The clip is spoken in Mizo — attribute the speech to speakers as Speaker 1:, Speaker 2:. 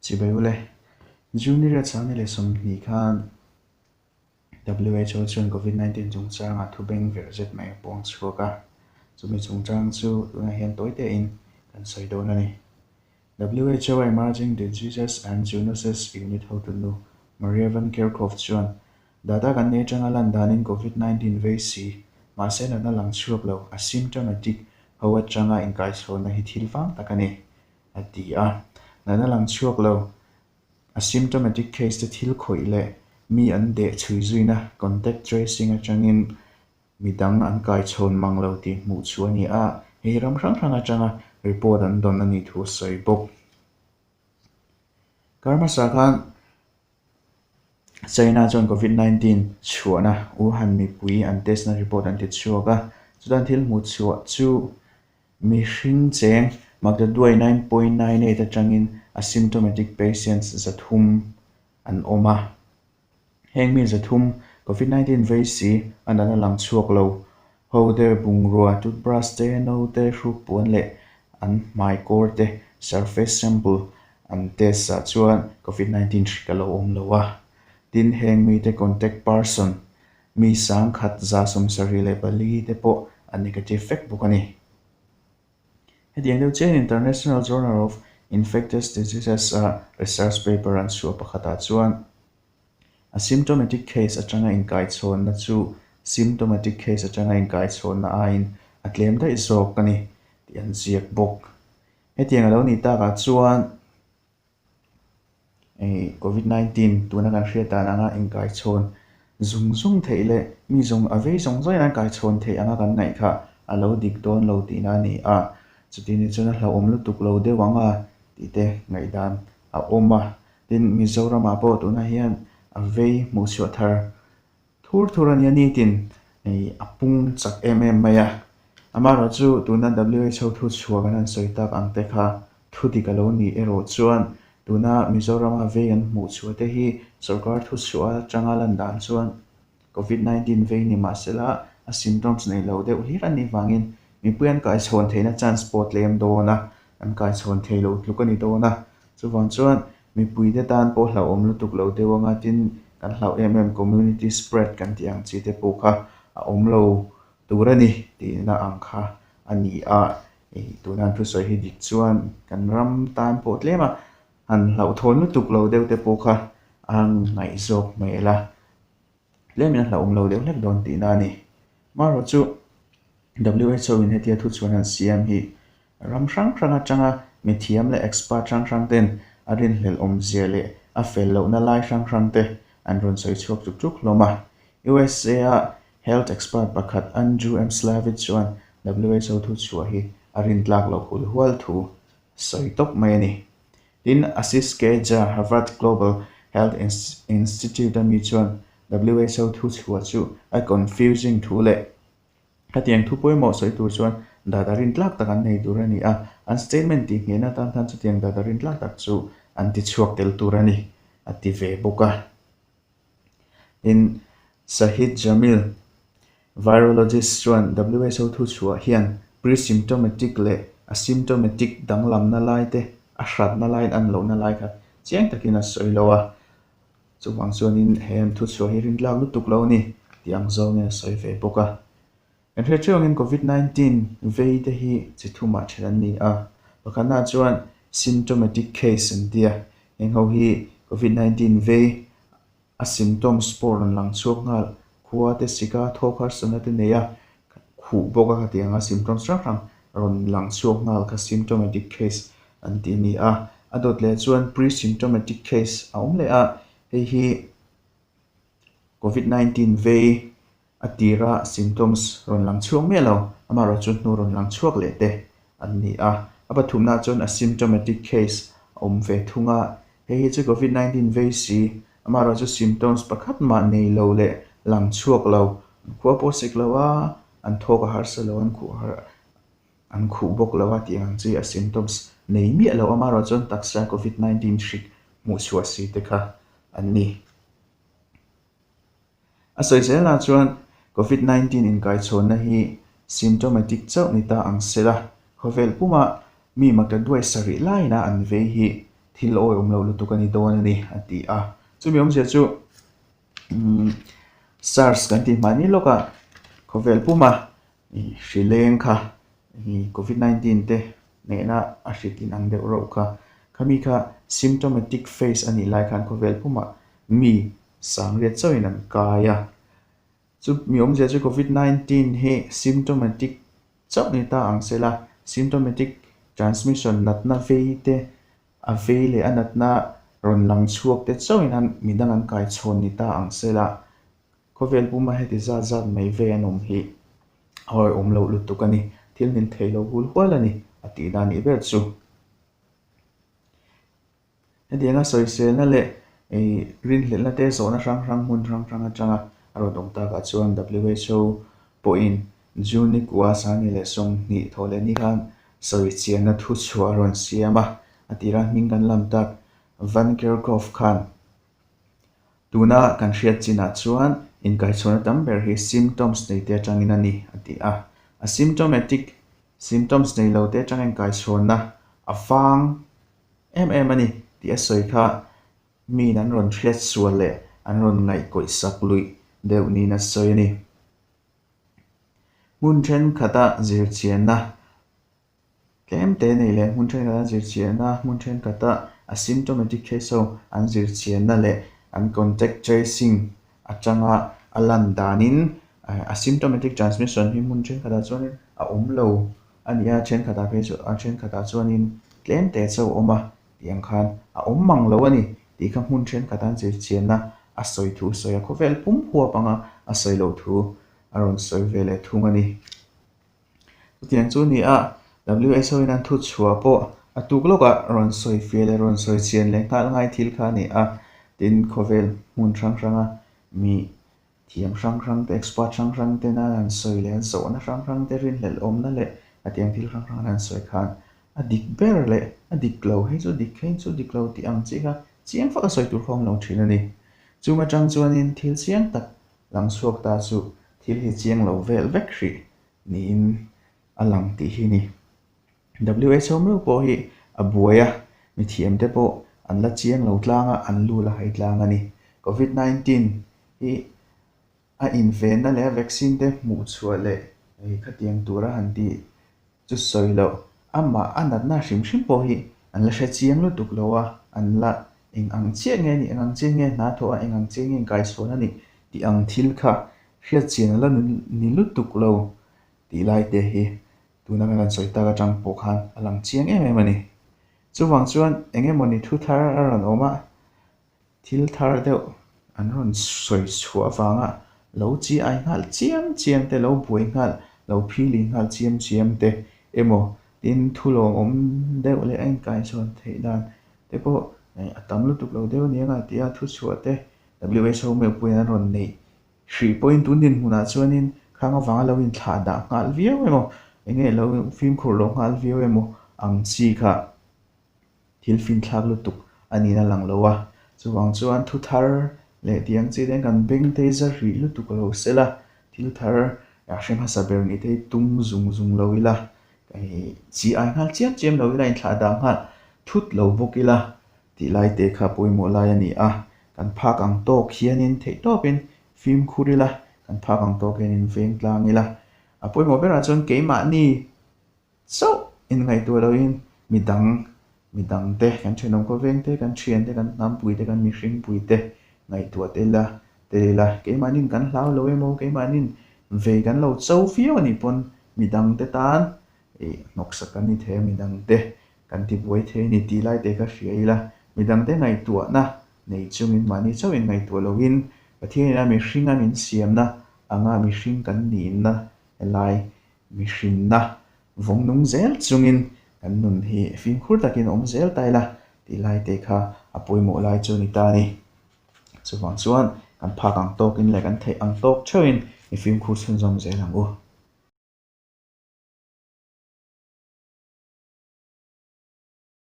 Speaker 1: Chibai ule, June ni riat sang ni leh 20 khan WHO chuan Covid 19 chungchangah thu beng verh zet mai a puang chhuak a, chumi chungchang chu tunah hian tawi tein kan sawi dawn a ni. WHO Emerging Diseases and Zoonoses Unit hotunu Maria Van Kerkhove chuan Data kan nei atanga lan danin Covid 19 vei si, mahse natna lang chhuak lo, asymptomatic, ho atanga inkaichhawnna hi thil vang tak a ni, a ti a. Natna lang chhuak lo, asymptomatic case te thil khawih leh mi an deh chhui zuina, contact tracing, atangin mi dang an kaichhawn mang lo tih hmuh chu a ni a, hei hi ram hrang hrang atanga report an dawn a nih thu a sawi bawk. Kar hmasa khan China chuan Covid 19 chhuahna Wuhan mipui an test na report an ti chhuak a, chutan thil hmuh chhuah chu mihring cheng maktaduai 9.98 atangin asymptomatic patients 300 an awm a. Heng mi 300 Covid 19 vei si a natna lang chhuak lo ho te bungrua, toothbrush te, no te, hruk puan leh an hmai kawr te surface sample an test ah chuan Covid 19 hrik a lo awm lo a. Tin, heng mite contact person mi 1174 te pawh a negative vek bawk a ni. Hetiang deuh chiahin International Journal of Infectious Diseases a research paper an chhuah pakhatah chuan Asymptomatic case atanga inkaichhawnna chu symptomatic case atanga inkaichhawnna aiin a tlem daih zawk a ni tih an ziak bawk. Hetiang a lo nih takah chuan Covid 19 tuna kan hriat dan anga inkaichhawn zung zung theih leh mi zawng a vei zawng zawngin an kaichhawn theih anga kan ngaih kha a lo dik dawn lo tihna a ni a. Chuti ni chuan a hlauhawm lutuk lo deuh ang a tih te ngaihdan a awm a. Tin, Mizoramah pawh tunah hian a vei hmuhchhuah thar thur thur a nia nitin a pung chak em em mai a. Amaherawhchu tuna WHO thu chhuah kan han sawi tak ang te kha thu dik a lo nih erawh chuan tuna Mizorama vei an hmuhchhuah te hi sorkar thuchhuah atanga lan dan chuan Covid 19 vei ni mahsela a symptoms nei lo deuh hlir a nih vangin mipui an kaichhawn theihna chance pawh tlem dawn a, an kaichhawn thei lo tluk a ni dawn a. Chuvang chuan mipuite tan pawh hlauhawm lutuk lo deuh anga tin kan hlauh em em community spread kan tih ang chi te pawh kha a awm lo tur a ni tihna ang kha a ni a. Tuna an thusawi hi dik chuan kan ram tan pawh tlem a han hlauhthawn lutuk lo deuh te pawh kha a ngaihzawk hmel a. Tlemin a hlauhawm lo deuh hlek dawn tihna a ni. Marawh chu WHO in hetia thu chhuan an siam hi ram hrang hrang atanga mithiam leh expert hrang hrang ten a rinhlelh awmzia leh a fel lohna lai hrang hrang te an rawn sawi chhuak chuk chuk hlawm a. USA a health expert pakhat Andrew M. Slavich chuan WHO thu chhuah hi a rintlak loh hul hual thu sawi tawp mai a ni. Tin, Ashish K. Jha, Harvard Global Health Institute a mi chuan WHO thu chhuah chu a confusing thu leh hetiang thu pawimawh sawi tur chuan data rintlak tak an nei tur a ni a, an statement tih nghehna atan khan chutiang data rintlak tak chu an ti chhuak tel tur a ni, a ti ve bawk a. Tin, Shahid Jamil, Virologist chuan WHO thu chhuah hian pre-symptomatic leh asymptomatic danglamna lai te a hratna laiin an lohna lai kha chiang takin a sawi lo a, chuvang chuanin he an thu chhuah hi rintlak lutuk lo a ni tih ang zawngin a sawi ve bawk a. Kan hriat theuh angin Covid 19 vei te hi chi thumah then an ni a, pakhatnaah chuan symptomatic case an ti a, heng ho hi Covid 19 vei A symptoms pawh rawn lang chhuak nghal. Khua te sika thawk harsatna te nei a, khuh bawk a khati ang a symptoms hrang hrang rawn lang chhuak nghal kha symptomatic case an tih a ni a. A dawt leh chuan pre-symptomatic case a awm leh a, hei hi Covid 19 vei A tira symptoms rawn lang chhuak miah lo, amaherawhchu hnu rawn lang chhuak leh te an ni a. A pathumnaah chuan asymptomatic case a awm ve thung a, hei hi chu Covid 19 vei si, amaherawhchu symptoms pakhat mah nei lo leh lang chhuak lo, an khua pawh sik lo a, an thawk a harsa lo, an khuh har an khuh bawk lo a tih ang chi a symptoms nei miah lo, amaherawhchu an taksa Covid 19 hrik hmuhchhuah si te kha an ni. A sawi zelah chuan Covid 19 inkaichhawnna hi symptomatic chauh ni ta ang se la, khawvel puma mi makta duai sarih laina an vei hi Thil awihawm loh lutuk a ni dawn a ni, a ti a. Chumi awmzia chu SARS kan tih hmai ni lawka khawvel puma hri leng kha Covid 19 te nena a hrit inang deuh reuh kha. Khami kha symptomatic phase a nih lai khan khawvel puma mi sangriat chauhin an kai a. Chu mi awmzia chu Covid 19 hi symptomatic chauh ni ta ang sela, symptomatic transmission natna vei te, a vei leh a natna rawn lang chhuak te chauhin an midang an kai chhawn ni ta ang sela, khawvel puma heti zat zat mai ve an awm hi a awihawm loh lutuk a ni, thil nin theih loh hul hual a ni a tih dan nih ber chu. Hetianga sawiselna leh rinhlelhna te zawhna hrang hrang hmun hrang hrang atanga a rawn awm takah chuan WHO pawhin June ni kua 2020 thawh leh ni khan sawichianna thuchhuah a rawn siam a, a tira hming kan lam tak Van Kerkhove khan tuna kan hriat chinah chuan inkaichhuahna tam ber hi symptoms nei te atangin a ni a ti a, asymptomatic symptoms nei lo te atanga inkaichhuahna a vang em em a ni tih a sawi kha miin an rawn hriat sual leh an rawn ngaihkawih sak luih deuh niin a sawi a ni. Hmun thenkhat-a zirchianna tlem te nei leh hmun thenkhat-a zirchianna hmun thenkhat-a asymptomatic case ho an zirchianna leh an contact tracing atanga a lan danin asymptomatic transmission hi hmun thenkhatah chuanin a awm lo a ni a, thenkhatah phei chu a thenkhatah chuanin tlem te chauh a awm a tih ang khan a awm mang lo a ni tih kha hmun thenkhat an zirchianna a sawi thu sawi a, khawvel pum huap anga a sawi loh thu a rawn sawi ve leh thung a ni. Chutiang chu ni a, WHO in an thu chhuah pawh a tuk lawkah rawn sawi fiah leh rawn sawi chian leh nghal ngai thil kha a ni a, tin khawvel hmun hrang hranga mi Thiam hrang hrang te, expert hrang hrang tena an sawi leh an zawhna hrang hrang te rinhlelh awmna leh a tiang thil hrang hrang an sawi khan a dik ber leh a dik lo, hei chu dik, hei chu dik lo tih ang chi kha chiang fak a sawi tur khawm lo thin a ni. Chung atang chuanin thil chiang tak lang chhuak ta chu thil hi chiang lo vel vek hrih niin a lang tih hi a ni. WHO meuh pawh hi a buai a, mithiamte pawh an la chiang lo tlang a, an lu la hai tlang a ni. Covid 19 hi a invenna leh a vaccine te hmuh chhuah leh khatiang tura han tih chu sawi loh, amah a natna hrim hrim pawh hi an la hre chiang lutuk lo a, an la eng ang chiah nge a nih, eng ang chiah nge hna thawh a, eng ang chiah nge inkaichhawn a nih tih ang thil kha hriat chian a la ni lutuk lo tih lai te hi Tuna kan han sawi tak atang pawh khan a lang chiang em em a ni. Chuvang chuan eng emawni thu thar a rawn awm a, thil thar deuh an rawn sawi chhuah avanga lo chi ai nghal chiam chiam te, lo buai nghal, lo phili nghal chiam chiam te emaw tin thu lawmawm deuh leh a inkaichhawn theih dan te pawh a tam lutuk lo deuh aniang a tia thu chhuah te WHO meuh pawhin an rawn neih Hrih pawhin tun dinhmunah chuanin khang avanga lo inthlah dah nghal viau emaw, enge lo fimkhur lo nghal viau emaw ang chi kha thil finthlak lutuk a niin a lang lo a. Chuvang chuan thu thar leh tih ang chi te hian kan beng te hi za hrih lutuk lo sela, thil thar hre hmasa ber nih te hi tum zung zung lo ila, chi ai nghal chiam chiam lo ila, inthlah dah nghal thut lo bawk ila Tih lai te kha pawimawh lai a ni a, kan phak ang tawk hianin theihtawpin fimkhur ila, kan phak ang tawk hianin veng tlang ila. A pawimawh berah chuan keimahni chauh inngaihtuah lohin midang, midang te, kan thenawm khawveng te, kan thian te, kan hnampui te, kan mihringpui te ngaihtuah tel ila, tel ila. Keimahnin kan hlau lo emaw, keimahnin vei kan lo cho viau a nih pawn midang te tan hnawksak kan ni thei a, midang te Kan ti buai thei a ni tih lai te kha hria ila, midangte ngaihtuahna nei chungin mahni chauhin ngaihtuah loin Pathianin a mihringa min siamna anga mihring kan nihna helai mihrinna vawng nung zel chungin kan nun hi fimkhur takin awm zel ta ila tih lai te kha a pawimawh lai chu a ni ta a ni. Chuvang chuan kan phak ang tawkin leh kan theih ang tawk theuhin i fimkhur chhunzawm zel ang u.